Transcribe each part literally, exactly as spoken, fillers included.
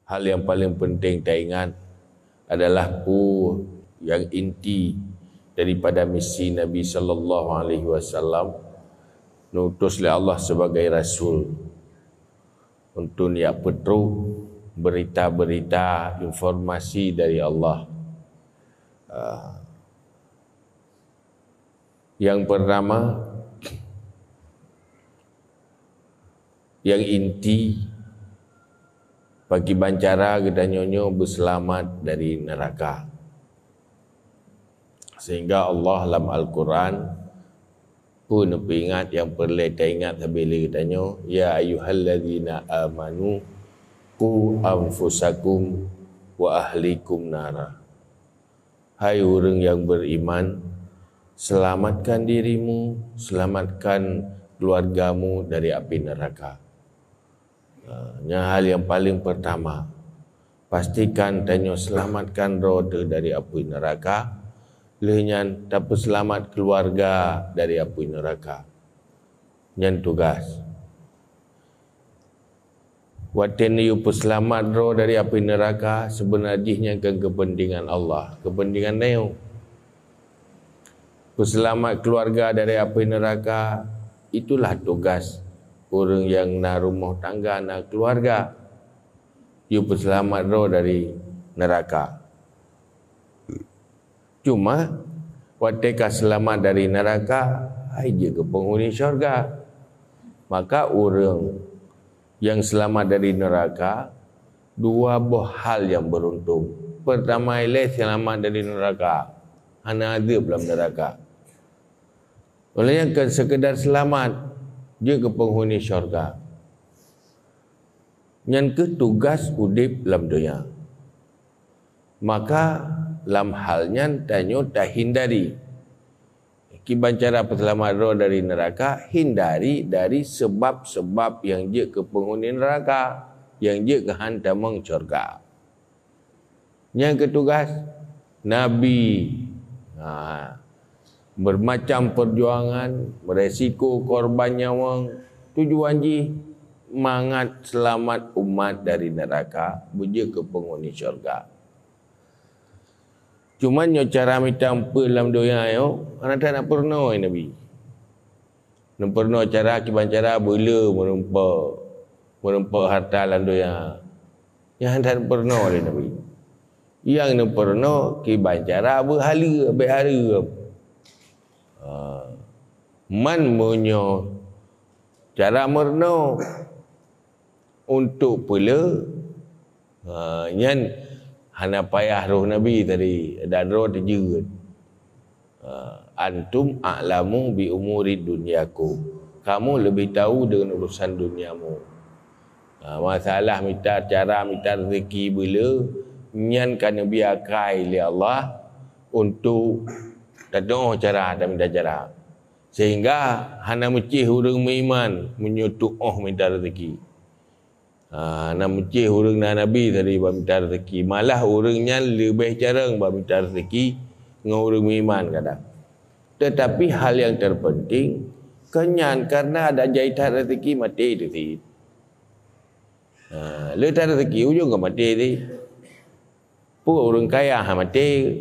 Hal yang paling penting taingat adalah peue nyang inti daripada misi Nabi sallallahu alaihi wasallam, neutus lé Allah sebagai rasul untuk jak peutrok berita-berita, informasi dari Allah. Ah, nyang pertama, nyang inti, pakiban cara geutanyoe nyoe beuseulamat dari neuraka. Sehingga Allah lam Al-Quran pun neupeuingat nyang peureulée taingat sabe lé geutanyoe, "Ya ayyuhallazina amanu qu anfusakum wa ahlikum nara." Hai ureuëng nyang beriman, selamatkan dirimu, selamatkan keluargamu dari api neraka. Ha, nyan hal nyang paling pertama. Pastikan tanyoe selamatkan droe teuh dari api neraka, lheueh nyan tapeuseulamat keluarga dari api neraka. Nyan tugas. Watée neuyue peuseulamat droe dari api neraka, seubeuna jih nyan kan keupeuntengan Allah, keupeuntengan neuyue. Peuseulamat keuluwarga dari api neuraka, itulah tugas ureuëng nyang na rumoh tangga, na keuluwarga. Yue peuseulamat droe dari neuraka. Cuma, watée ka seulamat dari neuraka, hai jeuet keu peunghuni syurga. Maka ureuëng nyang seulamat dari neuraka, dua boh hal nyang beuruntông. Peurtama ilée seulamat dari neuraka, hana adeueb lam neuraka. Ulée nyan kon seukeudar seulamat, jeuet keu peunghuni syurga. Nyan kheueh tugas udeb lam donya. Maka lam hal nyan tanyoe tahindari. Kiban cara peuseulamat droe dari neuraka, hindari dari seubab-seubab nyang jeuet keu peunghuni neuraka, nyang jeuet keu han tamong syurga. Nyang keu tugas Nabi, ha, meumacam peujuangan, meuresiko korban nyawöng, tujuan jih mangat seulamat umat dari neuraka, beujeuet keu peunghuni syurga. Cuma nyoe cara mita umpet lam donya nyoe, hana that na peurunoe Nabi. Neupeurunoe cara kiban cara beule meurumpok, meurumpok harta lam donya. Nyan hana that neupeurunoe lé Nabi. Nyang neupeurunoe kiban cara beuhaleue, bék hareuem. Ha. Man meunyoe cara meurunoe untuk peuleu, ha, nyan hana payah roh Nabi tadi, dan roh teujeuet. Ha, "Antum a'lamu bi umuri dunyakum." Kamu lebih tahu dengan urusan duniamu. Ha, masalah mita cara mita rezeki beule, nyan ka neubri akai lé Allah untuk tatuoh cara dan mita cara. Sehingga hana meucéh ureuëng meuiman meunyoe tuoh mita rezeki. Ha, na meucéh ureuëng na Nabi tadi bak mita rezeki. Malah ureuëng nyan leubeh carông bak mita rezeki ngon ureuëng meuiman kadang. Tetapi hal nyang terpenting, keunyan karena ada jai that rezeki maté teuh cit. Ha, le that rezeki ujong ka maté cit. Peue ureuëng kaya ha maté,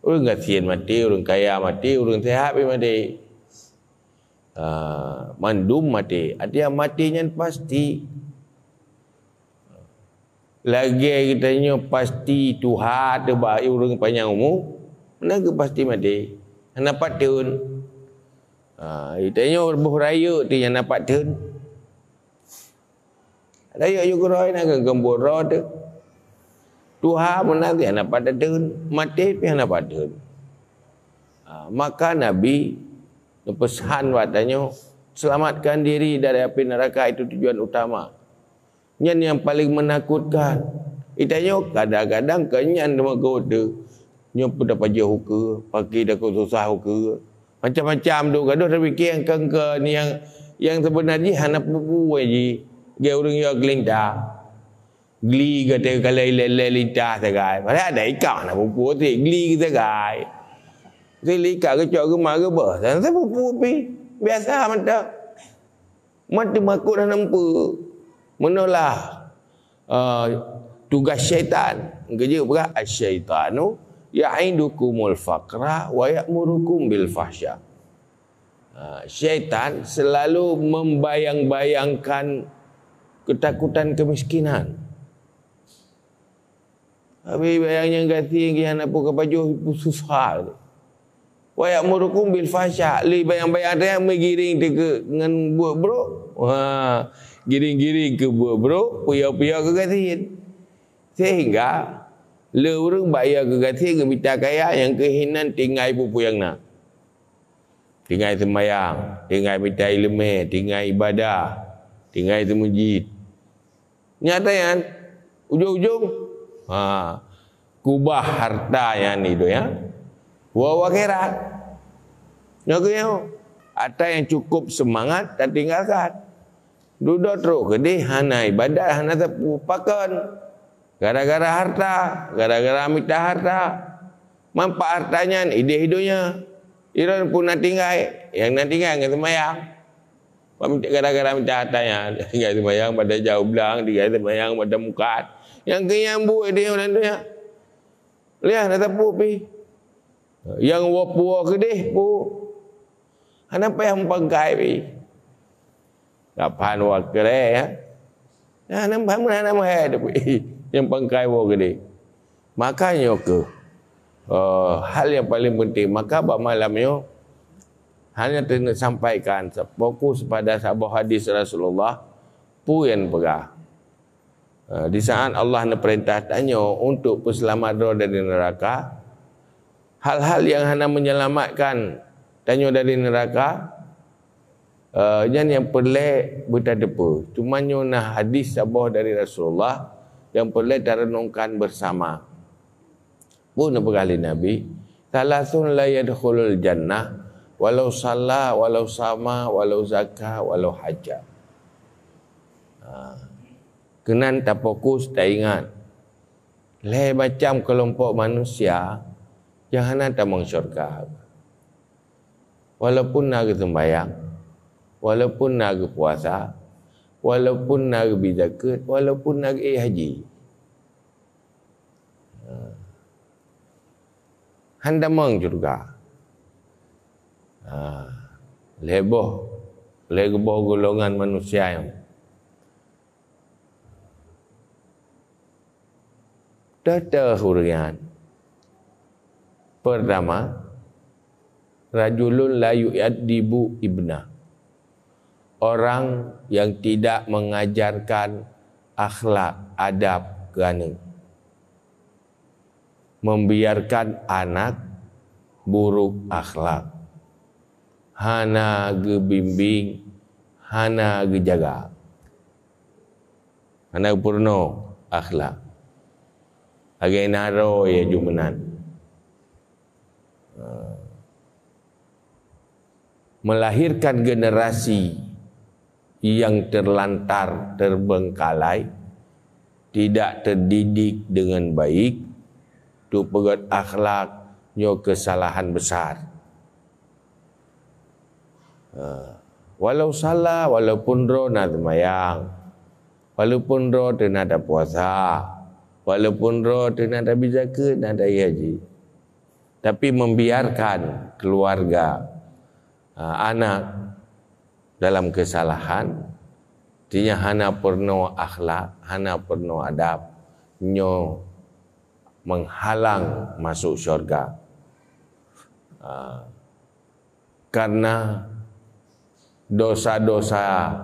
ureuëng gasien maté, ureuëng kaya maté, ureuëng seuhat pih maté. Ah, mandum maté. Artinya maté nyan pasti. Lagée geutanyoe pasti tuha teuh bak ureuëng panyang umu, meunan geuh pasti maté. Hana pat theun. Ah, geutanyoe boh rayeuk teuh nyang hana pat theun. Rayeuk yue keudroe na geugeumbot droe teuh. Tuha meunan pih hana pat theun, maté pih hana pat theun. Ha, maka Nabi neupeusan bak tanyoe, "Selamatkan diri dari api neraka, itu tujuan utama." Nyan nyang paleng meunakutkan. Geutanyoe kadang-kadang kon nyan teuma geuh teuh. Nyoe peuet tapajoh ukeue, paki takot susah ukeue. Macam-macam dok gadoh tapike nyang keu-keu nyang, nyang seubeuna jih hana peue-peue jih. Lagée ureuëng yue geulintah. Gli gata kalai lé-lé lintah sagai. Padahai ada ikah hana peue-peue, gli sagai. Lé ikah geucok geuma geubeuh, hana peue-peue pih. Biasa mantong. Man teumakot hana peue. Meunoe lah, eh, Tugaih syaitan. Geujeuet peugah, "Asyaitanu ya'idukumul faqra wa ya'murukum bil fahsya." Ha, syaitan selalu membayang-bayangkan ketakutan kemiskinan. Habis bayang nyang gasien, nyang hana peue ka pajoh, susah. "Wa ya'murukum bil fahsya", lé bayang-bayang teuh meugiring teuh keu ngon buet brok. Ha, giring-giring keu buet brok, puya-puya keu gasien. Sehingga le ureuëng bak ya keu gasien, geumita kaya, nyang keuh hinan tinggai peue-peue nyang na. Tinggai seumayang, tinggai mita iéleumé, tinggai ibadah, tinggai seumeujid. Nyan ata nyan, ujong-ujong, ha, kubah harta nyan di donya, woe u akhirat. Nyoe keuh nyoe, ata nyang cukup seumangat tatinggalkan. Dudoe trok keudeh, hana ibadat, hana sapeue, pakon. Gara-gara harta, gara-gara mita harta. Manfaat harta nyan ideh i donya. Droeneuh peue na tinggai, nyang na tinggai ngon seumayang. Bak mita, gara-gara mita harta nyan, tinggai seumayang pada jauh blang, tinggai seumayang pada mukat. Nyang keu nyang buet ideh lam donya. Lheueh na sapeue pih. Nyang woe puwoe keudeh peue. Hana payah meupangkai pih. Kapan woe keudeh, ya? Nah, nampak meunan nama hai tu pih. Nyang pangkai woe keudeh. Maka nyoe keuh, eh, hal nyang paling penting. Maka bak malam nyoe, hanya teuneuk sampaikan, fokus pada saboh hadis Rasulullah, peue nyang peugah. Eh, di saat Allah neupeurintah tanyoe untuk peuseulamat droe dari neuraka, hal-hal nyang hana menyelamatkan tanyoe dari neuraka, eh, nyan nyang peureulée beutateupeu. Cuma nyoe na hadis saboh dari Rasulullah nyang peureulée tarenungkan beusama. Peue neupeugah lé Nabi, "Salasun la yadkhulul jannah, walau shalla, walau shama, walau zakka, walau hajja." Ha. Keunan tafokus taingat, lhée macam keulompok manusia nyang hana tamong syeuruga. Walaupun na geuseumbayang, walaupun na geupuasa, walaupun na geubi zakeuet, walaupun na geuék haji. Ha. Han tamong syeuruga. Ha. Lhée boh, lhée geuboh golongan manusia nyoe. Teuh-teuh ureuëng nyan. Pertama, rajulun la yu'addibu ibnah. Orang yang tidak mengajarkan akhlak, adab keu aneuk. Membiarkan anak buruk akhlak. Hana geubimbing, hana geujaga. Hana geupeurunoe akhlak. Lagée naro ya ju meunan. Ha. Melahirkan generasi yang terlantar, terbengkalai, tidak terdidik dengan baik, tu peugét akhlak, nyoe kesalahan besar. Ha. Walau salah, walaupun droe na seumayang, walaupun droe teuh na tapuasa, walaupun droe teuh na tabi zakeuet, na taék haji, tapi membiarkan keluarga, ha, anak dalam kesalahan, artinya hana peurunoe akhlak, hana peurunoe adab, nyoe menghalang masuk syurga. Ha. Karena dosa-dosa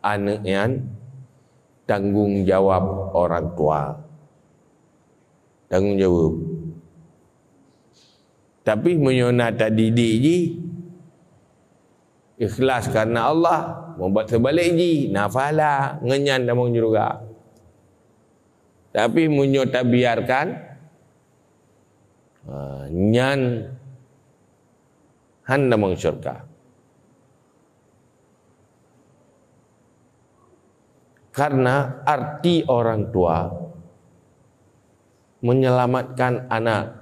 aneuk nyan tanggung jawab orang tua. Tanggung jawab. Tapi meunyoe na tadidik jih ikhlas karena Allah, mubat seubalek jih, na pahala, ngon nyan tamong syeuruga. Tapi meunyoe tabiarkan, ha, nyan han tamong syurga. Karena arti orang tua menyelamatkan anak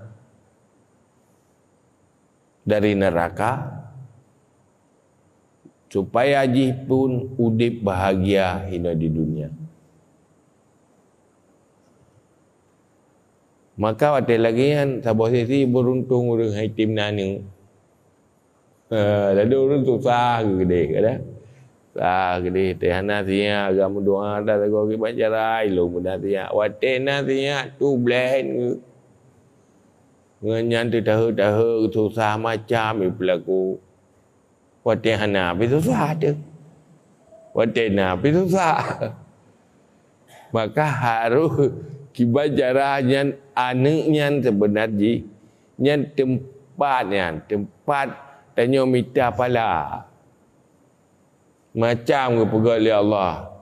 dari neraka, supaya jih pun udeb bahagia hino di dunia. Maka watée lagée nyan saboh sisi beuruntung ureuëng hai tem na aneuk. Eh, lalu ureuëng susah geudeh, kan? Susah geudeh, teuh hana siat, agak meudoa, dah lagoe kiban cara, ilong beuna siat. Watée na siat, tu blen. Ngon nyan teuh tahe-tahe, susah macam ipeulaku. Watée hana pih susah teuh. Watée na pih susah. Maka harôh kiban cara nyan, aneuk nyan seubeuna jih, nyan teumpat nyan, teumpat tanyoe mita pahala. Macam geupeugah lé Allah.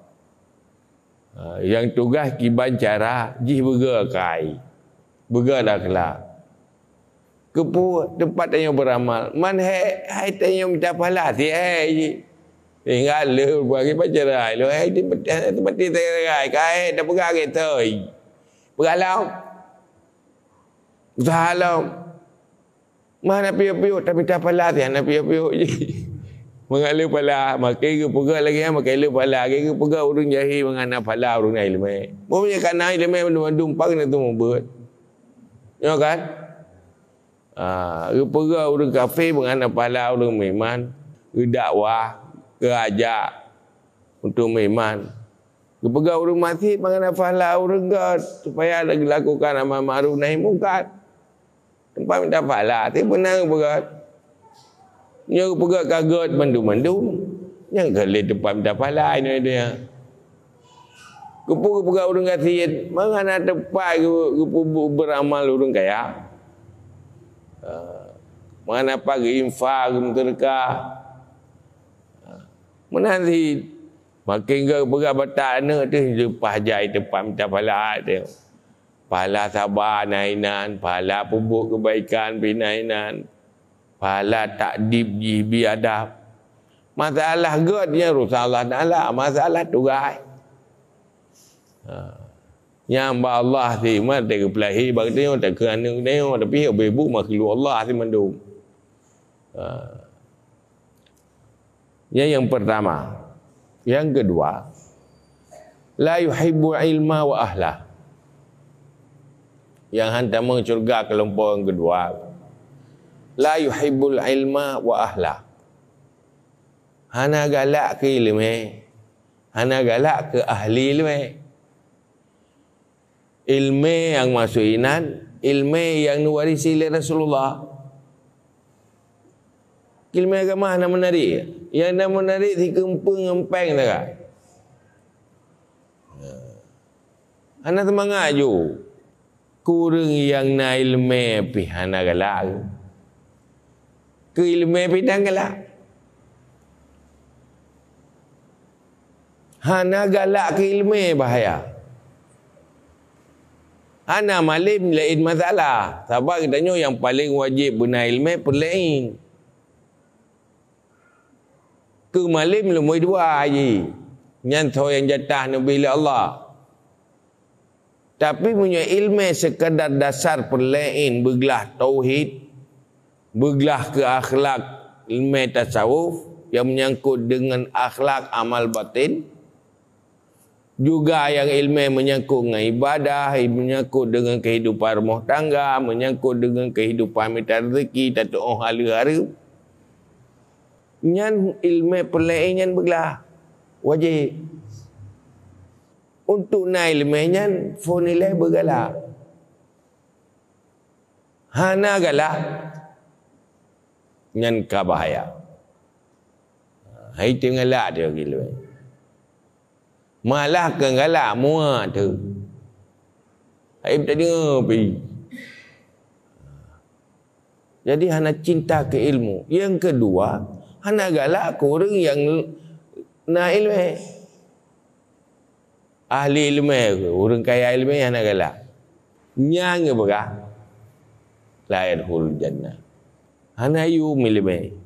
Ha, nyang tugaih kiban cara jih beugöt kai, beugöt akhlak. Keupeue teumpat tanyoe beuramal? Man hai, hai tanyoe mita pahala, si hai jih. Tinggai le bagi pacaran, lo hai di mati, mati terai, kai dah peugah gitu. Peugah lom. Usaha lom. Mana piôh-piôh, tapi tak pahala, si hana piôh-piôh jih. Mangat le pahala, makai geupeugah lagi, makai le pahala, lagi geupeugah ureuëng jahé mangat na pahala ureuëng na iéleumé. Meunyoe ka na iéleumé bandum-bandum, pang na tu mubuet. Nyo kan? Ah, geupeugah ureuëng kafé mangat na pahala ureuëng meuiman, geudakwah, geuajak untuk meuiman. Geupeugah ureuëng maksiet mangat na pahala ureuëng gét, supaya ada geuh lakukan amar ma'ruf nahi mungkar. Teumpat mita pahala, tapi beuna geupeugah. Nyo geupeugah ka gét bandum-bandum, nyang ka lé teumpat mita pahala inoe donya. Keupeue geupeugah ureuëng gasien, mangat na teumpat geu-, geupeubuet beuramal ureuëng kaya. Ah, mangat na pat geuinfak, geumeuseudeukah. Ah, meunan cit, makin geupeugah batat aneuk teuh leupah jai teumpat mita pahala teuh. Pahala saba na inan, pahala peubuet keubaikan pih na inan, pahala takdib jih bi adab. Masalah gét nyan urusan Allah Taala, masalah tugaih. Ha. Nyan bak Allah si, mat teuka peulahé bak geutanyoe, teuka aneuk geutanyoe, tapi ibu makhluk Allah si mandum. Ha. Nyan nyang pertama. Nyang keudua, la yuhibbul ilma wa ahlah. Nyang han tamong syeuruga keulompok nyang keudua, la yuhibbul ilma wa ahlah. Hana galak keu iéleumé, hana galak keu ahli iéleumé. Iéleumé nyang maksud inan, iéleumé nyang neuwarisi lé Rasulullah. Iéleumé agama hana meunarik. Nyang na meunarik si keumpeueng ngon péng sagai. Hana seumangat ju. Keu ureuëng nyang na iéleumé pih hana galak. Keu iéleumé pih dan galak. Hana galak keu iéleumé bahaya. Hana malém laén masalah. Sabab geutanyoe nyang paleng wajéb beuna iéleumé peureulée. Keu malém leumoi dua jih. Nyan soe nyang jatah neubi lé Allah. Tapi meunyoe iéleumé sekadar dasar peureulée, beuglah tauhid, beuglah keu akhlak, iéleumé tasawuf nyang meunyangkot deungon akhlak amal batin, juga nyang iéleumé meunyangkot ngon ibadah, meunyangkot deungon keuhidupan rumoh tangga, meunyangkot deungon keuhidupan mita rezeki, tatuoh haleue hareuem, nyan iéleumé peureulée nyan beuglah, wajéb. Untuk na iéleumé nyan phon ilée beugalak. Hana galak, nyan ka bahaya. Hai teuh galak teuh iéleumé. Malah keu galak muak teuh. Hai teudeungoe pi. Jadi hana cinta keu ilmu. Nyang keudua, hana galak keu ureuëng nyang na iéleumé. Ahli iéleumé, ureuëng kaya iéleumé hana galak. Nyan geupeugah, la yadkhulul jannah. Hana yum iéleumé.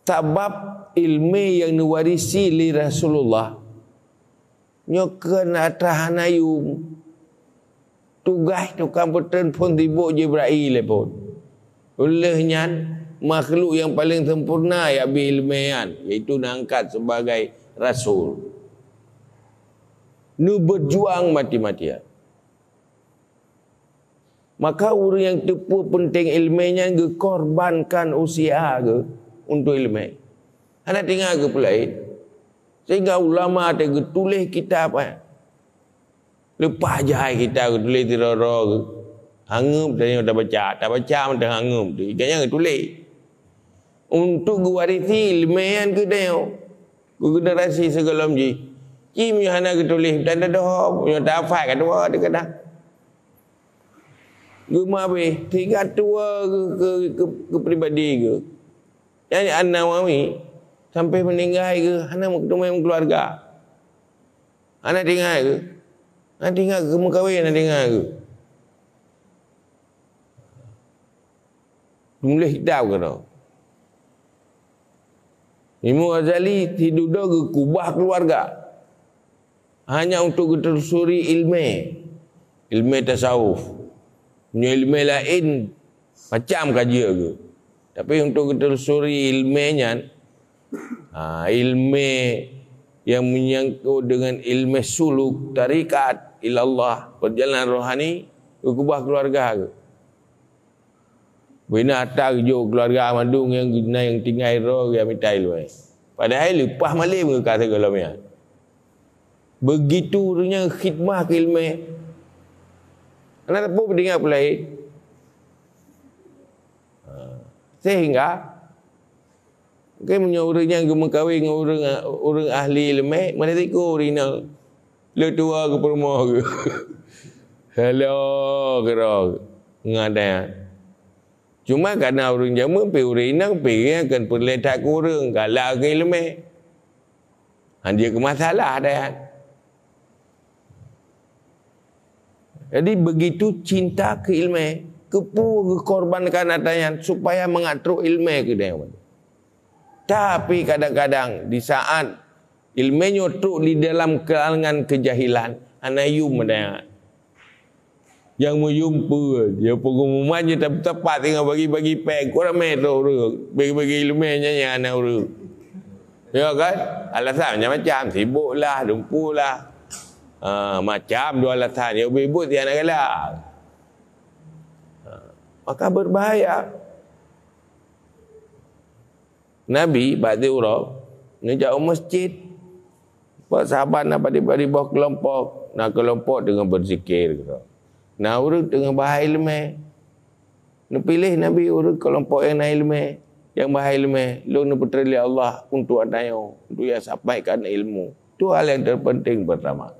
Sabab iéleumé nyang neuwarisi lé Rasulullah nyoe keu atra hana yum. Tugaih tukang peutreun phon sibok Jibrail lé phon. Uleh nyan, makhluk nyang paleng sempurna jak bi iéleumé nyan, yaitu neuangkat sebagai rasul. Neubeujuang mati-matian. Maka ureuëng nyang teupeu peunteng iéleumé nyan geukorbankan usia geuh untuk iéleumé. Hana tinggai geuh peulaén. Sehingga ulama teuh geutuléh kitab, eh. Leupah jai kitab geutuléh sidroe-droe geuh. Hanggeuem tanyoe tabaca, tabaca mantong hanggeuem teuh. Gobnyan geutuléh. Untuk geuwarisi iéleumé nyan keu tanyoe. Keu generasi sigohlom jih. Ci meunyoe hana geutuléh, tan teudohom, meunyoe tahafai ka tuwoe teuh kadang. Geumeuhabéh, sehingga tuwoe geuh keu, keu, keu pribadi geuh. Nyan An-Nawawi sampai meuninggai geuh hana meuteumé meukeuluwarga. Hana tinggai geuh. Hana tinggai geuh, geumeukawen hana tinggai geuh. Menuléh kitab keudroe. Imam Ghazali sidudoe geukeubah keuluwarga. Hanya untuk geutelusuri iéleumé, iéleumé tasawuf. Meunyoe iéleumé laén, macam ka jeuet geuh. Tapi untuk geutelusuri iéleumé nyan, ha, iéleumé nyang menyangkut dengan iéleumé suluk, tarekat, ilallah, perjalanan rohani, geukeubah keuluwarga geuh. Bina atra geujok keuluwarga mandum nyang na nyang tinggai droe geumita iéleumé. Padahai leupah malém geuh ka sigohlom nyan. Beugitu ureuëng nyan khidmah keu iéleumé. Hana teupeu peutinggai peulaén. Ha. Sehingga, oke, meunyoe ureuëng nyan geumeukawen ngon ureuëng, ureuëng ahli iéleumé, meurisiko ureuëng nyan. Leutuwa geupeurumoh geuh. Halo, keudroe. Ngadai. Cuma kareuna ureuëng jameun pih ureuëng inong pih nyang kon peureulée that keu ureuëng, galak keu iéleumé. Han jeuet keu masalah dah. Jadi, begitu cinta keu iéleumé, keupeue geukorbankan atra nyan supaya mangat trok iéleumé keu dayah. Tapi kadang-kadang di saat iéleumé nyoe trok di dalam kalangan keujahilan, hana yum meudayat. Nyang meuyum peue? Ya, peungumuman nyoe tepat-tepat teungoh bagi-bagi péng, kurang mé trok ureuëng, bagi-bagi iéleumé nyan nyang hana ureuëng. Ya kan? Alasan macam-macam, sibuk lah, lumpur lah. Ha, macam dua alasan, ya ubit-ubit tiada galak. Ha, maka berbahaya. Nabi bak uroe neujak u masjid. Pak sahabat na bak, bak boh keulompok, na keulompok teungoh beuzikir keudroe. Na ureuëng teungoh bahai iéleumé. Neupiléh Nabi ureuëng keulompok nyang na iéleumé, nyang bahai iéleumé, lôn neupeutrön lé Allah untuk geutanyoe, untuk ya sampaikan ilmu. Itu hal yang terpenting pertama.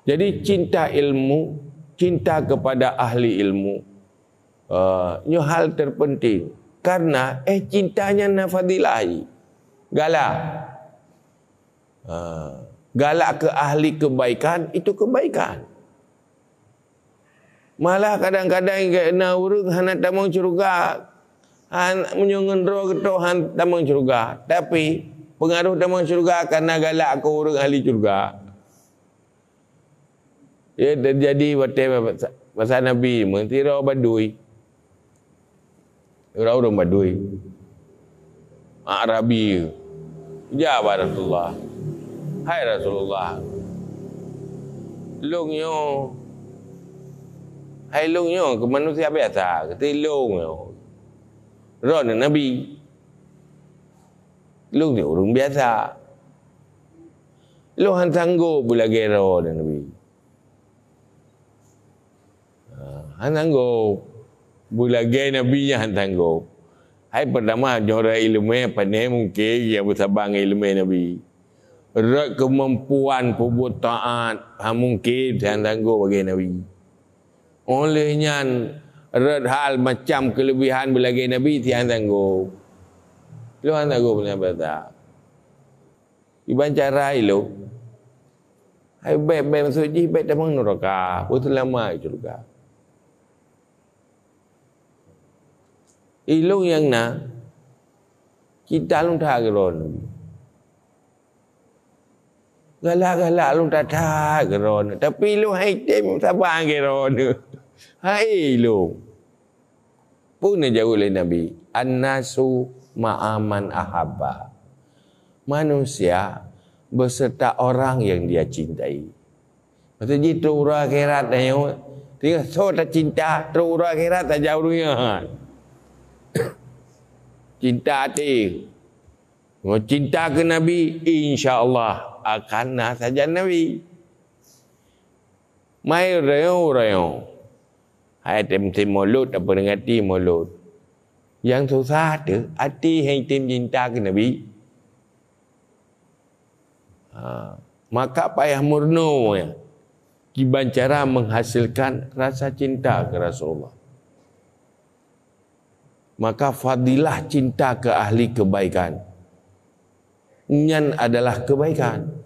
Jadi, cinta ilmu, cinta kepada ahli ilmu, eh, nyoe hal terpenting. Karena, eh, cinta nyan na fadilah jih. Galak. Eh, galak keu ahli kebaikan, itu kebaikan. Malah kadang-kadang na ureuëng hana tamong syeuruga. Han, meunyoe ngon droe geutok han tamong syeuruga. Tapi, peungaroh tamong syeuruga kareuna galak keu ureuëng ahli syeuruga. Ya, teujadi watée masa, masa Nabi, meusidroe badui. Ureuëng-ureuëng badui. Arabi. Geujak bak Rasulullah. "Hai Rasulullah, lôn nyoe, hai lôn nyoe keu manusia biasa, keu lôn nyoe. Droeneuh Nabi. Lôn nyoe ureuëng biasa. Lôn han sanggob beulagée droeneuh Nabi." Ha, han sanggob. Beulagée Nabi nyan han sanggob. Hai, peurtama, nyoe rot iéleumé, pane mungken nyang beusaba ngon iéleumé Nabi. Rot keumampuan peubuet taát, han mungken han sanggob lagée Nabi. Óh lheueh nyan, rot hal macam keuleubihan beulagée Nabi, han sanggob. Lôn han sanggob beuna basa. Iban cara ilôn. Hai, bék, bék, maksud jih bék tamong nuraka, peuseulamat syeuruga. Ilôn nyang na, cinta lôn that keu droeneuh. Galak-galak lôn that-that keu droeneuh, tapi ilôn han item saba keu droeneuh. Hai ilôn. Peue neujaweueb lé Nabi? "An-nasu ma'a man ahabba." Manusia beserta orang yang dia cintai. Maksud jih, trok uroe akhirat tanyoe, Teungoh soe tacinta, trok uroe akhirat sajan ureuëng nyan. Cinta até. Meunyoe cinta keu Nabi, insya Allah akan na sajan Nabi. Mai rayo-rayo. Hai tem-tem mulod, taperingati mulod. Nyang susah teuh, até hai tem cinta keu Nabi. Ha, maka payah meurunoe, ya. Kiban cara menghasilkan rasa cinta keu Rasulullah. Maka fadilah cinta keu ahli kebaikan. Nyan adalah kebaikan.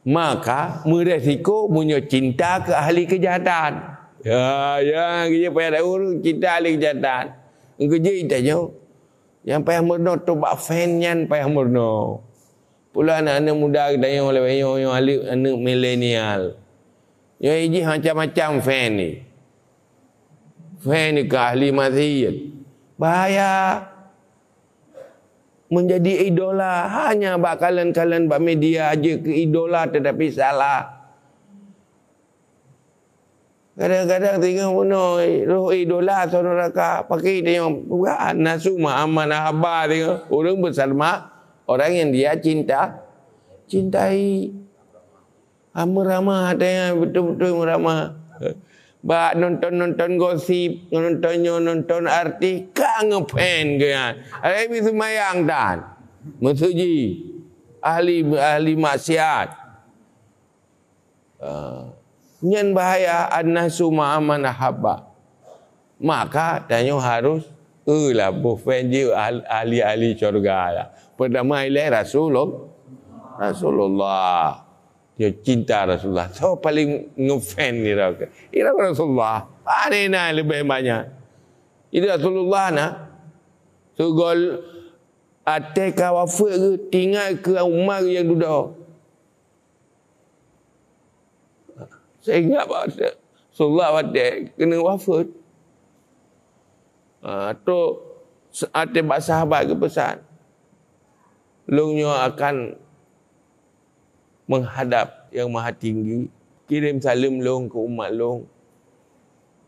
Maka, meuresiko meunyoe cinta keu ahli keujahatan. Ya, ya, dia payah tahu cinta ahli keujahatan. Keujeuet tanyoe. Nyang payah meurunoe, trok bak fan nyan payah meurunoe. Pula aneuk-aneuk muda geutanyoe lawét nyoe, nyoe aneuk, aneuk milenial. Nyoe jih macam-macam fan ni. Fan ni keu ahli maksiat. Bahaya. Menjadi idola hanya bak kalon-kalon bak media aja keu idola tetapi salah. Kadang-kadang teungoh bunoe roh idola soe neuraka, pakri tanyoe peugah, "An-nafsu ma'a man ahabba," teungoh. Ureuëng beusama orang yang dia cinta, cintai. Ah, meuramah tanyoe, beutôi-beutôi meuramah. Bak nonton-nonton gosip, nonton nyoe, nonton artis, ka ngefan keu nyan. Ada yang seumayang tan. Maksud jih, ahli, ahli maksiat. Ah, nyan bahaya, an-nafsu ma'a man ahabba. Maka tanyoe harus eu lah boh fan jih ahli, ahli-ahli syurga lah. Pertama ilée Rasulullah. Rasulullah. Dia cinta Rasulullah. Soe paling ngefan ni Rasulullah? Ira Rasulullah. Pane na leubeh banyak. Itu Rasulullah na. Sugol até ka wafat geuh, tinggai keu umat nyang dudoe. Sehingga Rasulullah watée keuneuk wafeuet, ha, trok até bak sahabat geupeusan, "Lôn nyoe akan meuhadab Nyang Mahatinggi, kirém saleuem lôn keu umat lôn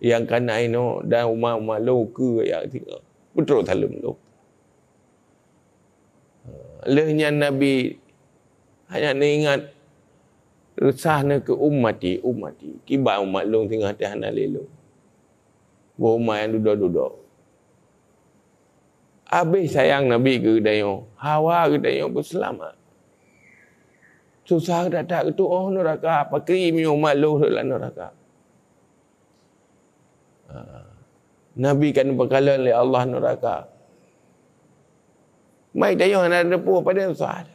nyang ka na inoe dan umat-umat lôn ukeue nyang singoh. Peutrok saleuem lôn." Lheueh nyan Nabi hana neuingat, "Reusah neuh keu ummati, ummati, kiban umat lôn singoh teuh hana lé lôn." Boh umat nyang dudoe-dudoe. Habéh sayang Nabi keu geutanyoe, hawa geutanyoe beuseulamat. Susah that-that geutuoh neuraka, pakri meunyoe umat lôn rhot lam neuraka. Ha. Nabi ka neupeukalon lé Allah neuraka. Mai tanyoe hana teupeue padahai susah.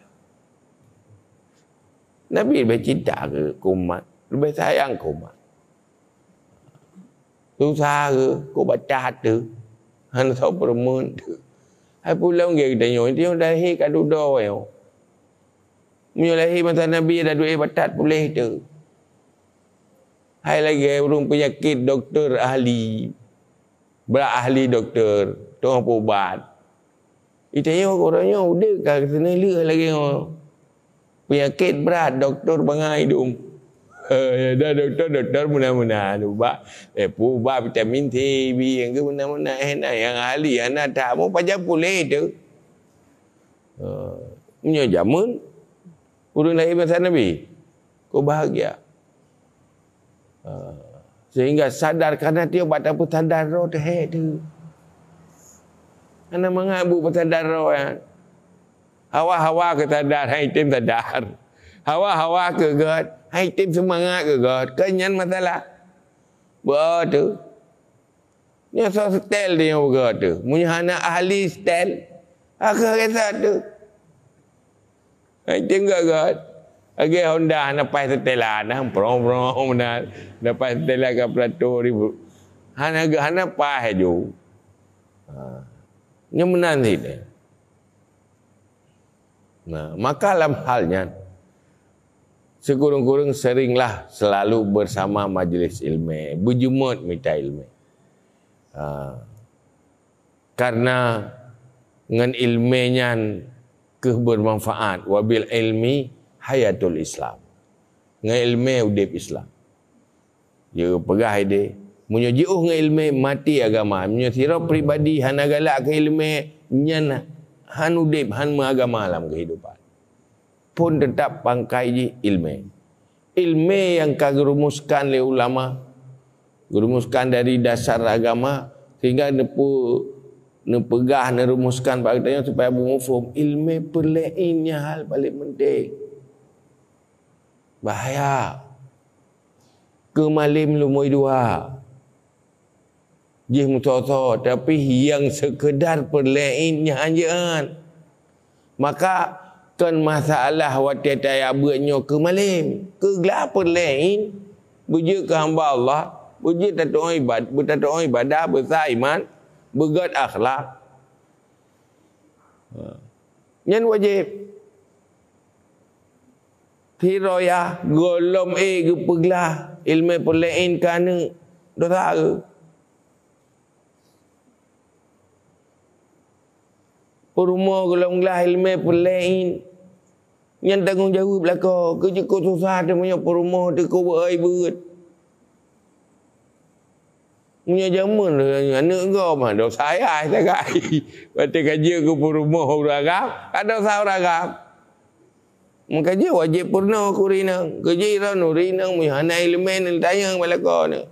Nabi leubeh cinta keu, keu umat, leubeh sayang keu umat. Susah keu, keu batat teuh, hana soe peureumeun teuh. Hai peue lom geutanyoe, tanyoe lahé ka dudoe nyoe. Meunyoe lahé masa Nabi, taduek batat puléh teuh. Hai lagée ureuëng peunyakét dokto ahli, brat ahli dokto, teungoh peuubat. Geutanyoe uroe nyoe udeb ka keuneulheueh lagée nyoe. Peunyakét brat, dokto bangai dum. Eh, dah dokto, dokto meunan-meunan ubat. Eh, peuubat vitamin C, B, nyang meunan-meunan. Eh, na nyang ahli, hana that, meu pajan puléh teuh. Eh, meunyoe jameun, ureuëng lahé masa Nabi, keu bahagia. Ha. Sehingga sadar, karena tiep bak tapeusadar droe teuh hé teuh. Hana mangat bu peusadar droe nyan. Hawa-hawa keu sadar, hai tem sadar. Hawa-hawa keu gét, hai tem seumangat keu gét. Kan nyan masalah. Beutôi. Nyoe soe seutèl teuh nyang beugöt teuh. Meunyoe hana ahli seutèl, akhé gata teuh. Hai tem gét-gét. Lagèe Honda hana paih seutèlan, nah, prong-prong meunan. Hana paih seutèlan ka peratur ribut. Hana gé-, hana paih laju. Ha. Nyoe meunan cit. Nah, maka lam hal nyan, sikureueng-kureueng seringlah selalu bersama majlis ilmu, beujeumeut mita ilmu. Ha. Karena ngon ilmu nyan keuh bermanfaat, "Wa bil ilmi hayatul Islam." Ngon ilmu udép Islam. Jeuet peugah idéh, meunyoe jiôh ngon iéleumé, maté agama. Meunyoe sidroe pribadi hana galak keu iéleumé, nyan hán udeb, hán meuagama lam keuhidupan. Phon teutab pangkai jih iéleumé. Iéleumé nyang ka geurumuskan lé ulama, geurumuskan dari dasar agama, sehingga neupeu-, neupeugah, neurumuskan bak geutanyoe supaya beumuphom. Iéleumé peureulée nyan hal paleng penting. Bahaya. Keu malem lumboi dua. Jih meusoe-soe, tapi nyang seukeudar peureulée nyan jeuet. Maka kon masalah watée tajak beuet nyoe keu malem, keu glah peureulée. Beujeuet keu hamba Allah, beujeuet tatu'oh ibad-, beutatu'oh ibadah, beusa iman, beugét akhlak. Ha. Nyan wajéb. Hiroyah, gohlom ék geupeuglah, iéleumé peureulée ka aneuk, dosa geuh. Peurumoh gohlom glah iéleumé peureulée. Nyan tanggong jaweueb lakoe, keu jeuet keu susah teuh meunyoe peurumoh teuh keu beu-oi beuet. Meunyoe jameun aneuk gob, ha, dosa ayah sagai. Watée ka jeuet keu peurumoh ureuëng agam, ka dosa ureuëng agam. Meuka jeuet wajéb peurunoe keu ureuëng inong. Keu jeuet droeneuh ureuëng inong meunyoe hana iéleumé, neutanyong bak lakoe neuh.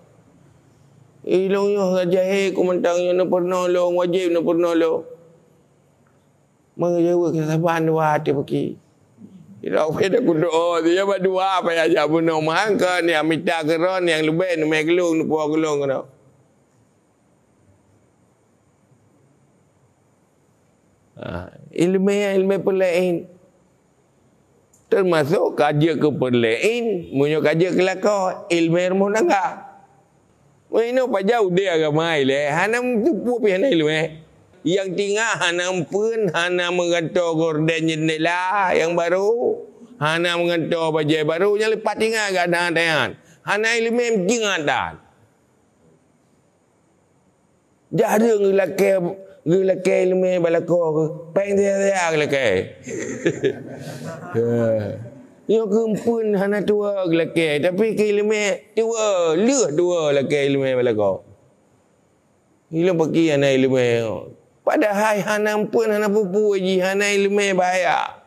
"Eh, lôn nyoe ka jahé, ku mantong nyoe neupeurunoe lôn, wajéb neupeurunoe lôn." Meunyoe jaweueb keu saban dua até peuki. Sidroe pih dak kudoe, dia bak dua payah jak bunoe meuhang kon, nyang mita keu droe, nyang leubeh neumé keu lôn, neupuwoe keu lôn keunoe. Ha, iéleumé, iéleumé peureulée. Teumasok ka jeuet keu peureulée, meunyoe ka jeuet keu lakoe, iéleumé rumoh tangga. Meunyoe pajan udeb agama ilée, hana meuteupeu pih hana iéleumé. Nyang tinggai hana eumpeuen, hana meugantoe gorden jeundela nyang barô, hana meugantoe bajée barô, nyang leupah tinggai gata nyan. Hana iéleumé meucingat that. Jareueng geulakée, geulakée iéleumé bak lakoe, péng saya-saya geulakée. Ya. Nyoe keu eumpeuen hana tuwoe geulakée, tapi keu iéleumé tuwoe, lheueh tuwoe lakée iéleumé bak lakoe. Ilôn paki hana iéleumé. Padahai hana eumpeuen, hana peue-peue jih, hana iéleumé bahaya.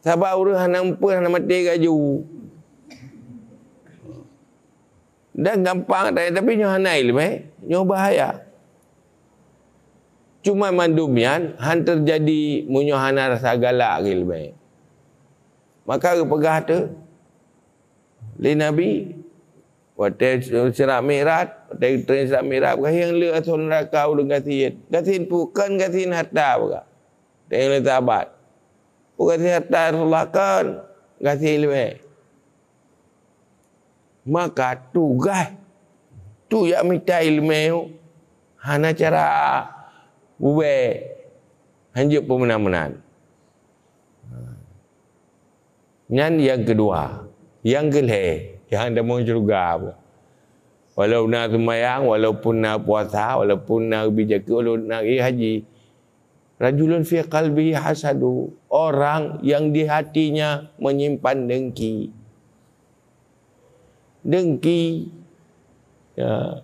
Sabab ureuëng hana eumpeuen, hana maté gaju. Dan gampang, tapi nyoe hana iéleumé, nyoe bahaya. Cuma mandum nyan hán teujadi meunyoe hana rasa galak keu iéleumé. Maka geupeugah teuh lé Nabi, watée Isra Mi'raj, watée geutrön Isra Mi'raj, peugah nyang le asoe neuraka ureuëng gasien. Gasien peue? Kon gasien hareuta peugah. Watée lé sahabat, "Peue gasien hareuta, ya Rasulullah?" "Kon, gasien iéleumé." Maka tugaih tu jak mita iéleumé hana cara ubé hanjeuet peumeunan-meunan. Nyan nyang keudua. Nyang keulhée, nyang tamong syeuruga. Walau na seumayang, walaupun na puasa, walaupun na geubi zakeuet, walaupun na geubi haji, rajulun fi qalbihi hasadu, orang yang di hatinya menyimpan dengki. Dengki. Ya.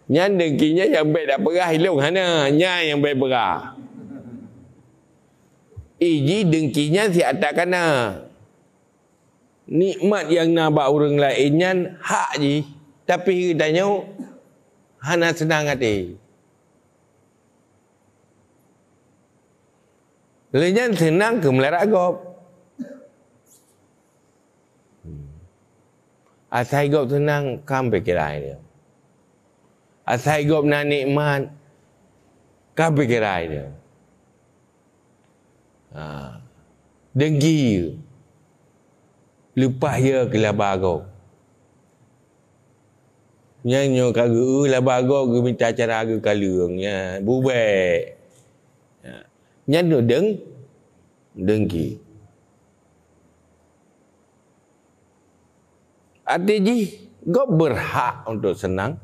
Nyan dengki nyan nyang bék tapeugah ilôn hana, nyan nyang bék peugah. Iji dengki nyan siat takana. Nikmat nyang na bak ureuëng laén nyan hak jih, tapi geutanyoe hana seunang até. Lé nyan seunang keu meularat gob. Asai gob seunang, ka pikiran dia. Asai gob na nikmat, ka pikiran dia. Ha. Dengki. Leupah ya keu laba gob. Nyan nyoe ka geu laba gob geumita cara geukaleueng, ya, bubek. Ya. Nyan tu deng-, dengki. Arti jih, gob beurhak untuk seunang,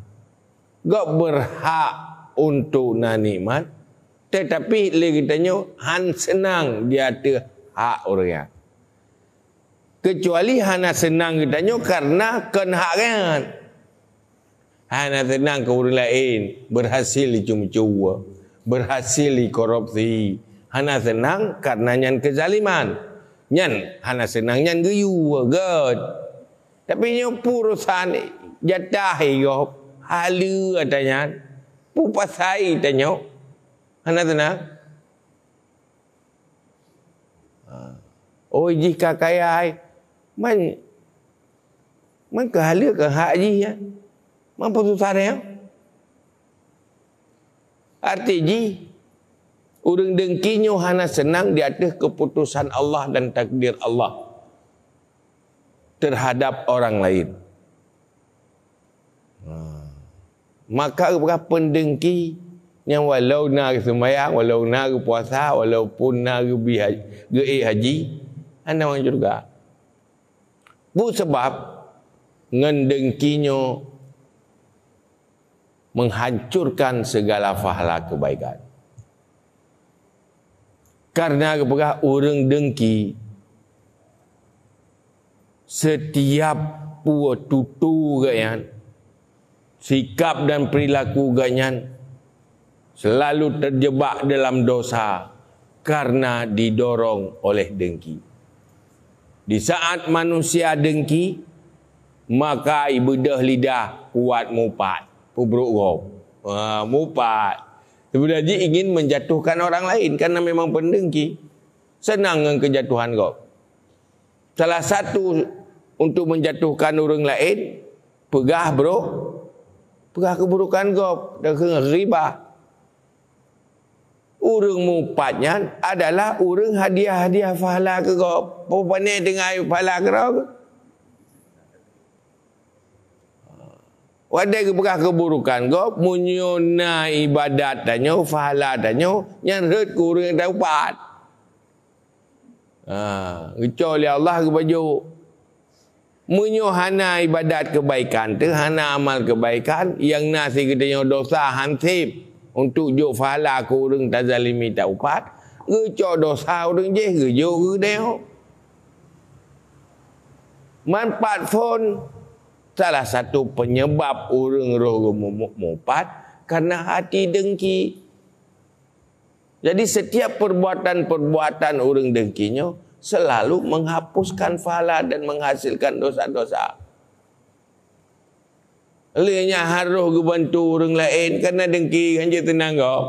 gob beurhak untuk na nikmat, teutapi lé geutanyoe hán seunang di ateueh hak ureuëng nyan. Keucuali hana seunang geutanyoe karena kon hak geuh nyan. Hana seunang keu ureuëng laén berhasil jicuba-cuba, berhasil jikorupsi. Hana seunang karena nyan keuzaliman. Nyan hana seunang nyan geuyue, gét. Tapi nyoe peue urosan jatah gob, haleue ata nyan, peue pasai tanyoe. Hana seunang. Ha. Oh, jih ka kaya ai. Man, man keu haleue keu hak jih nyan. Man peue susah nyan. Arti jih, ureuëng dengki nyoe hana seunang di ateueh keuputosan Allah dan takdir Allah terhadap orang lain. Ha. Maka geupeugah peundengki nyang walau na geuseumayang, walau na geupuasa, walaupun na geubi ha-, geuék haji, hana mantong syeuruga. Peue sabab? Ngon dengki nyoe menghancurkan segala pahala kebaikan. Karena geupeugah ureuëng dengki, setiap peue tutoe geuh nyan, sikap dan perilaku geuh nyan selalu terjebak dalam dosa karena didorong oleh dengki. Di saat manusia dengki, maka ibeudôh lidah kuat mupat, peubrok gob. Ha, mupat. Sebenarnya ingin menjatuhkan orang lain karena memang peundengki. Seunang ngon keujatuhan gob. Salah satu untuk menjatuhkan ureuëng laén, peugah brok, peugah keuburokan gob, dan ghibah. Ureuëng mupat nyan adalah ureuëng hadiah-hadiah pahala keu gob. Peue pané teungoh pahala keudroe? Watée geupeugah keuburokan gob, meunyoe na ibadat tanyoe, pahala tanyoe, nyan rhot keu ureuëng nyang taupat. Ha, geucok lé Allah geubajo. Meunyoe hana ibadat keubaikan teuh, hana amal keubaikan, nyang na sigeutanyoe dosa hanseb untuk jok pahala keu ureuëng tazalimi taupat, geucok dosa ureuëng jéh geujok keu geutanyoe. Manfaat phon salah satu penyebab ureuëng roh geumu-, mupat karena hati dengki. Jadi, setiap perbuatan-perbuatan ureuëng dengki nyoe selalu menghapuskan pahala dan menghasilkan dosa-dosa. Lé nyan harôh geubantu ureuëng laén, karena dengki hanjeuet teunang gob.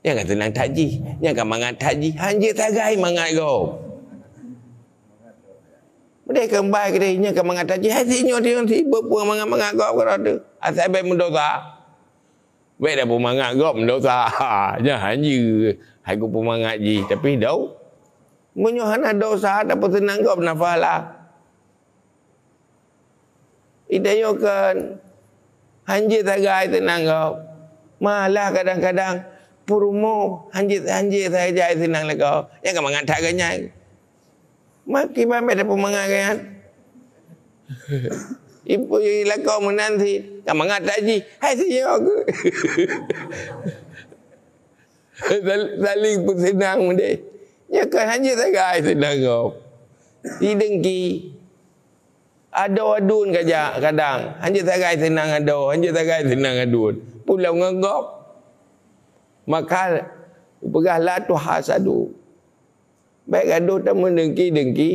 Nyang ka teunang that jih, nyang ka mangat that jih, hanjeuet sagai mangat gob. Meudeh keumbang keudeh nyang ka mangat that jih, hai si nyoe, si nyoe, si beupeue mangat-mangat gob keudroe teuh. Asai bék meudosa. Bék tapeumangat gob meudosa. Nyan hanjeuet hai kupeumangat jih, tapi dau. Meunyoe hana dosa, tapeuseunang gob na pahala. Idayuh kan hanjeuet sagai seunang gob. Malah kadang-kadang peurumoh hanjeuet, hanjeuet sagai seunang lagoe. Nyang ka mangat that geuh nyan. Makiban bék tapeumangat geuh nyan. Ipe lakoe meunan cit, ka mangat that jih. Hai si nyoe aku. Sal-, saling peuseunang meudeh. Nyan kan hanjeuet sagai seunang gob. Idengki. Adoe aduen ka jak kadang. Hanjeuet sagai seunang adoe, hanjeuet sagai seunang aduen. Pulang ngon gob. Maka peugah la tuhasadu. Bék gadoh tameudengki-dengki.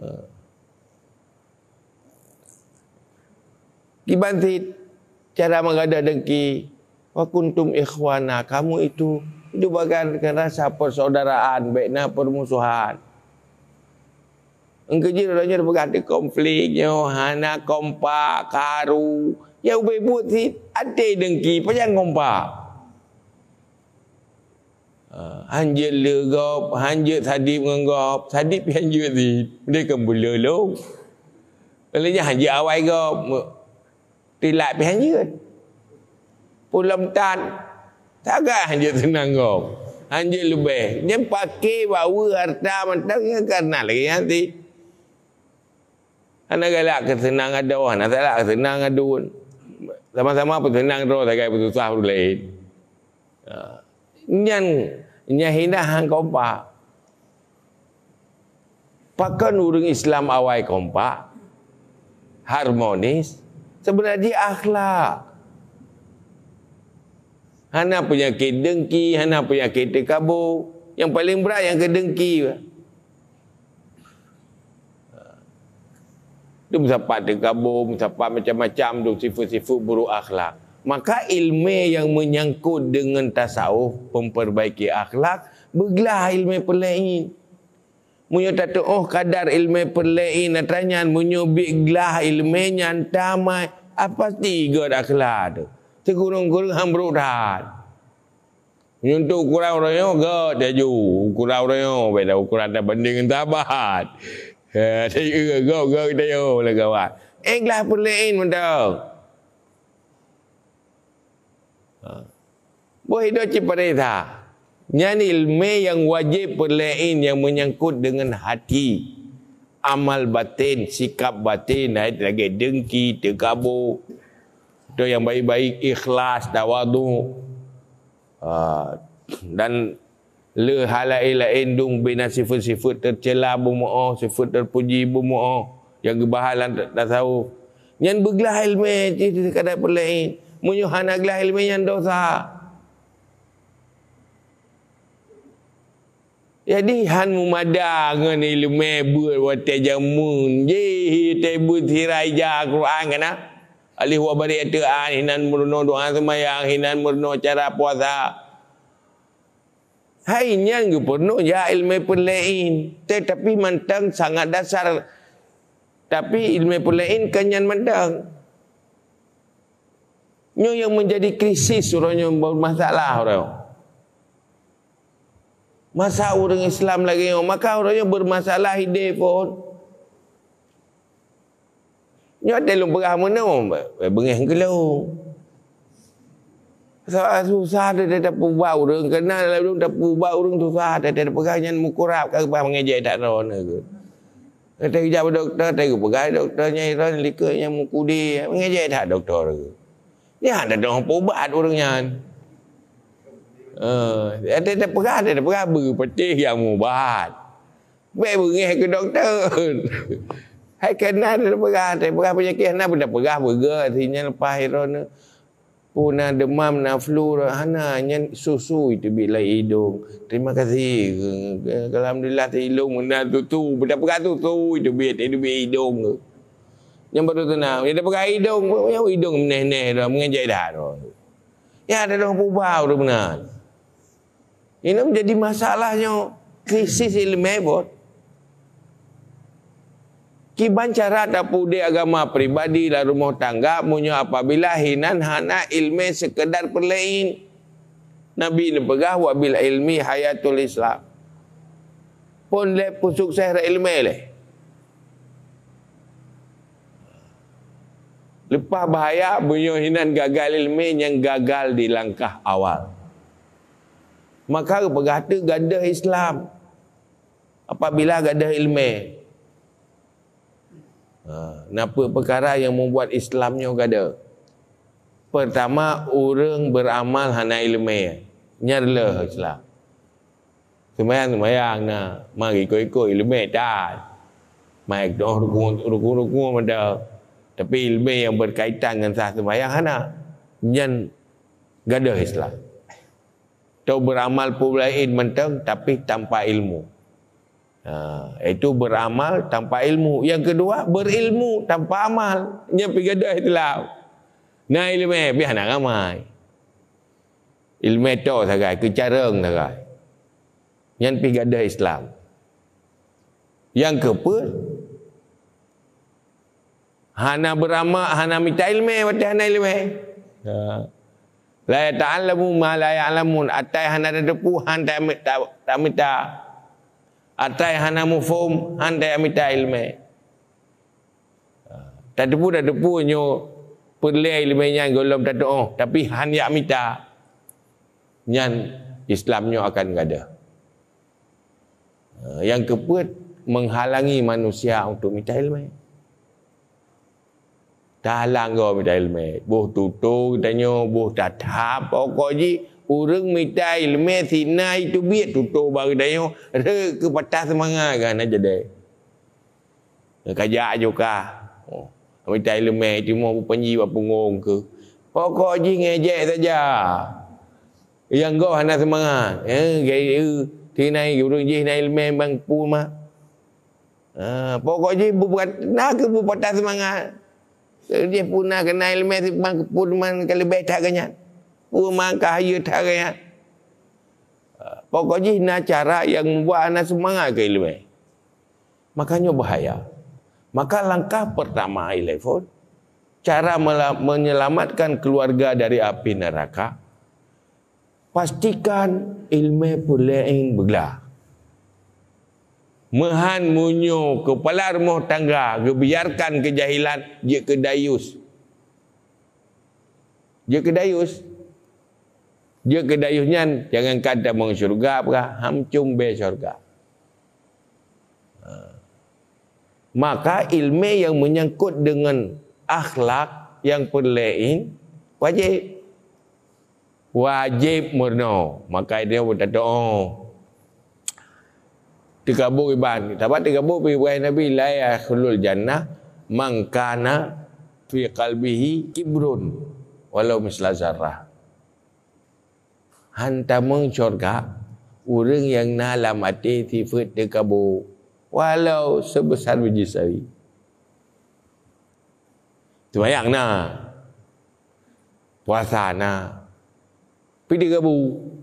Ha. Kiban cit cara meugadoh dengki, "Wa kuntum ikhwana," kamu itu hidup bagai dengan rasa persaudaraan, bék na permusuhan. Engkau jih uroe nyoe peugah di konflik nyoe, hana kompak, karu. Ya ubé buet cit, até dengki, pajan kompak. Ha, hanjeuet le gob, hanjeuet sadib ngon gob, sadib pih hanjeuet cit. Dia kan bula lom. Lheueh nyan hanjeuet awai gob. Tilak pih hanjeuet. Pulam tan. Sagai hanjeuet seunang gob. Hanjeuet leubeh. Nyan paké bawa harta mantong nyan karena lagée nyan cit. Hana galak keu seunang adoe, hana galak keu seunang aduen. Sama-sama peuseunang droe sagai peususah ureuëng laén. Ha. Nyan, nyan hina han kompak. Pakon ureuëng Islam awai kompak, harmonis, sebenarnya akhlak. Hana peunyakét dengki, hana peunyakét teukabo. Yang paling berat yang keu dengki. Dum sapat teukabo, sapat macam-macam, dum sifat-sifat buruk akhlak. Maka ilmu yang menyangkut dengan tasawuf, memperbaiki akhlak, beuglah ilmu peulaén. Meunyoe tateuôh kadar ilmu peulaén atra nyan, meunyoe biet glah ilmu nyan tamai, ah, pasti göt akhlak teuh. Sikureueng-kureueng han brok that. Meunyoe untuk ukuran uroe nyoe göt laju, ukuran uroe nyoe beda ukuran tabanding ngon sahabat. Ha, göt göt göt laju lagèe awak. Eh, glah peulaén mantong. Ha. Boh hidup cit paresa. Nyan ilmu yang wajib peulaén yang menyangkut dengan hati. Amal batin, sikap batin, hai lagèe dengki, teukabo. Atau yang baik-baik, ikhlas, tawadhu. Ha. Dan Le hal laén-laén dum bina sifeuet-sifeuet teucela beumeu'oh, sifeuet teupuji beumeu'oh nyang geubahai lam tasawuf. Nyan beuglah ileumé cit sekadar peulaén. Meunyoe hana glah ileumé nyan dosa. Jadi, han meumada ngon ileumé beuet watèe jameun jih, watèe beuet sira ija Al-Quran kana. Alih wa barik ateueh an, hinan meurunoe doa seumayang, hinan meurunoe cara puasa. Hai nyan geupeurunoe jak ileumé peulaén, tetapi mantong sangat dasar. Tapi ileumé peulaén kon nyan mantong. Nyoe nyang menjadi krisis uroe nyoe, bermasalah uroe nyoe. Masa ureuëng Islam lagèe nyoe, maka uroe nyoe bermasalah idéh phon. Nyoe watèe lôn peugah meunoe, beungéh keu lôn. Soal susah teuh tapeuubat ureuëng, keunan lôn tapeuubat ureuëng susah teuh, tapeugah nyan meukurab, ka geupeugah meungejek that droeneuh. Watèe geujak bak dokto, watèe geupeugah dokto nyan droeneuh likot nyan meukudi, meungejek that dokto. Nyan dak dong peuubat ureuëng nyan. Eh, watèe tapeugah, watèe tapeugah beupatéh nyang meuubat. Bèk beungéh keu dokto. Hai keunan tapeugah, tapeugah peunyakét hana pun tapeugah beugöt, si nyan leupah droeneuh. Puna demam, na flu, hana, nyan susu iteubiet lam idông. Terima kasih. Alhamdulillah, si ilông meunan susu. Tapeugah susu iteubiet, iteubiet idông. Nyan baru seunang. Nyan tapeugah idông, idông meuneh-neh dah, meungejek that. Ya, dak dong peuubat ureuëng meunan. Ini menjadi masalah nyoe, krisis ileumé bot. Kiban cara tapeudeh agama pribadi lam rumoh tangga meunyoe apabila hinan hana ileumé seukeudar peulaén. Nabi neupeugah, "Wa bil ilmi hayatul Islam." Phon lé peusukses rot ileumé lé. Leupah bahaya meunyoe hinan gagal ileumé nyang gagal di langkah awal. Maka geupeugah teuk gadôh Islam apabila gadôh ileumé. Ha, na peue peukara nyang membuat Islam nyoe gadôh? Pertama, ureuëng beuramal hana ileumé, nyan reuloh Islam. Seumayang-seumayang na, mari ikot-ikot ileumé that. Mai keudroe rukun-rukun mantong. Tapi ileumé nyang berkaitan ngon sah seumayang hana. Nyan gadôh Islam. Tau beuramal peue laén mantong, tapi tanpa ilmu. Ha, itu beuramal tanpa ilmu. Yang kedua, berilmu tanpa amal. Nyan pih gadôh Islam. Na ileumé, pih hana ramai. Ileumé tok sagai, keucarông sagai. Nyan pih gadôh Islam. Nyang keupeuet, hana beurama, hana mita ileumé watèe hana ileumé. Ya. La yata'allamu ma la ya'lamun. Atai hana tateupeue, han ta-, ta-, tamita. Atai hana muphom, han tamita ileumé. Tateupeue, tateupeue nyoe peureulèe ileumé nyan gohlom tateu'oh, tapi han jak mita. Nyan Islam nyoe akan gadôh. Ha, nyang keupeuet, menghalangi manusia untuk mita ileumé. Tahalang gob mita ileumé. Boh tutoe geutanyoe, boh that-that. Pokok jih, ureuëng mita ileumé sinan teubiet tutoe bak geutanyoe, rhot keu patah seumangat, ka hana jadi. Ka jak ju kah. Oh. Mita ileumèe timoh beupanji bak punggong keuh. Pokok jih ngejek saja. Nyang goh hana seumangat. Eh, gaya tinai ureueng jih na ileumèe bang pu ma. Ah, pokok jih bupat-, na keuh bupatah seumangat. Jih pun na keunan ileumèe si bang pu ma ka leubeh that geuh nyan. Pu ma ka hayeu that geuh nyan. Ah, pokok jih na cara nyang mubuat hana seumangat keu ileumèe. Makanya bahaya. Maka langkah pertama ilèe phôn, cara mela-, menyelamatkan keluarga dari api neraka, pastikan ileumèe peureulèe beuglah. Meuhan meunyoe kepala rumah tangga geubiarkan keujahilan, jeuet keu dayus. Jeuet keu dayus. Jeuet keu dayus nyan, jangankan tamong syurga, peugah, ham cum bèe syurga. Ha. Maka ileumèe nyang meunyangkot deungon akhlak nyang peureulèe wajéb. Wajéb meurunoe. Maka nyoe beutatoe. Teukabô iban. Sabab teukabô pih peugah Nabi, "La yadkhulul jannah man kana fi qalbihi kibrun walau misla zarrah." Han tamong syurga ureueng nyang na lam até sifeuet teukabô, walau seubeusa biji sawi. Seumayang na, puasa na, pih teukabô.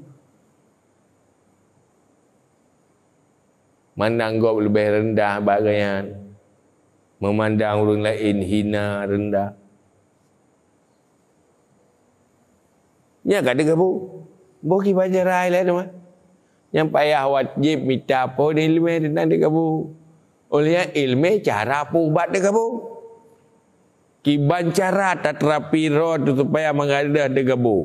Mandang gob leubeh reundah bak gobnyan, meumandang ureueng laén hina, reundah. Nyan ka teukabô. Boh kiban cara lé teuma. Nyang payah wajéb mita phôn ileumèe teuntang teukabô. Óh lheueh nyan ileumèe cara peuubat teukabô. Kiban cara tateuapi droe teuh supaya mangat droe teukabô.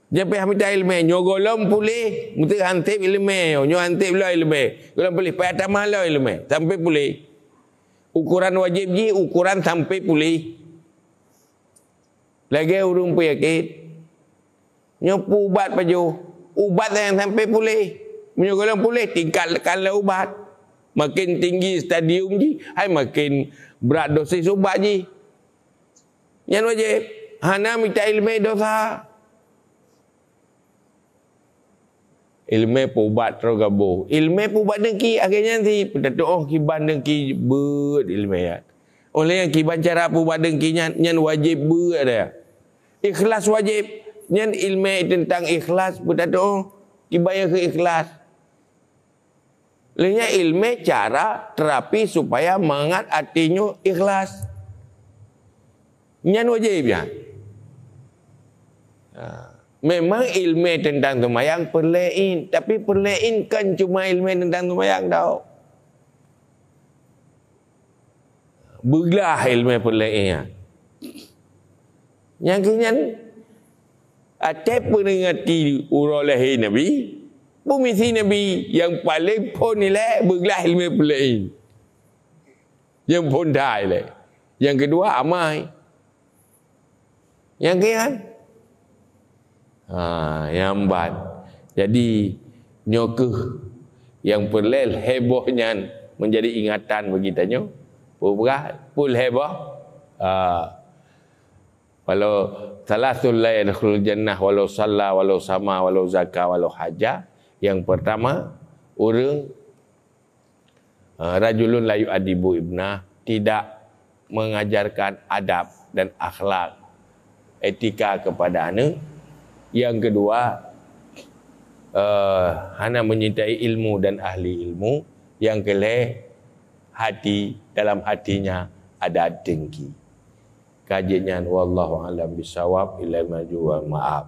Nyan payah mita ileumèe, nyoe gohlom puléh, meuteuk han sép ileumèe, nyoe han sép lom ileumèe. Gohlom puléh, payah tamah lom ileumèe, sampai puléh. Ukoran wajéb jih, ukoran sampai puléh. Lagèe ureueng penyakit, nyoe peuubat pajoh, ubat nyang sampai puléh. Meunyoe gohlom puléh, tingkatkan lom ubat. Makin tinggi stadium jih, hai makin brat dosis ubat jih. Nyan wajéb. Hana mita ileumèe dosa. Ileumèe peuubat teukabô. Ileumèe peuubat deungki, akhé nyan si peutatuoh kiban deungki beuet ileumèe nyan. Óh lheueh nyan kiban cara peuubat deungki nyan, nyan wajéb beuet dah. Ikhlas wajéb. Nyan ileumèe teuntang ikhlas peutatuoh kiban nyang keu ikhlas. Lheueh nyan ileumèe cara teurapi supaya mangat até nyoe ikhlas. Nyan wajéb nyan. Ha. Memang ileumèe teuntang seumayang peureulèe, tapi peureulèe kon cuma ileumèe teuntang seumayang tau. Beuglah ileumèe peureulèe nyan. Nyang keu nyan, até peuringati uroe lahé Nabi, peumisi Nabi nyang paleng phôn ilèe beuglah ileumèe peureulèe. Nyang phôn that ilèe. Nyang keudua amai. Nyang keu nyan. Ha, nyang ban. Jadi, nyoe keuh nyang peureulèe lhèe boh nyan menjadi ingatan bagi tanyoe. Peue peugah? Peue lhèe boh? Ha. Walau salasul la yadkhulul jannah, walau shalla, walau sama, walau zaka, walau haja. Yang pertama, ureueng, eh, rajulun la yu'addibu ibnah, tidak mengajarkan adab dan akhlak, etika kepada aneuk. Yang kedua, eh, hana menyintai ilmu dan ahli ilmu. Yang kelhèe, hati, dalam hatinya ada dengki. Ka jeuet nyan, wallahu a'lam bishawab, ilai maju wa maaf.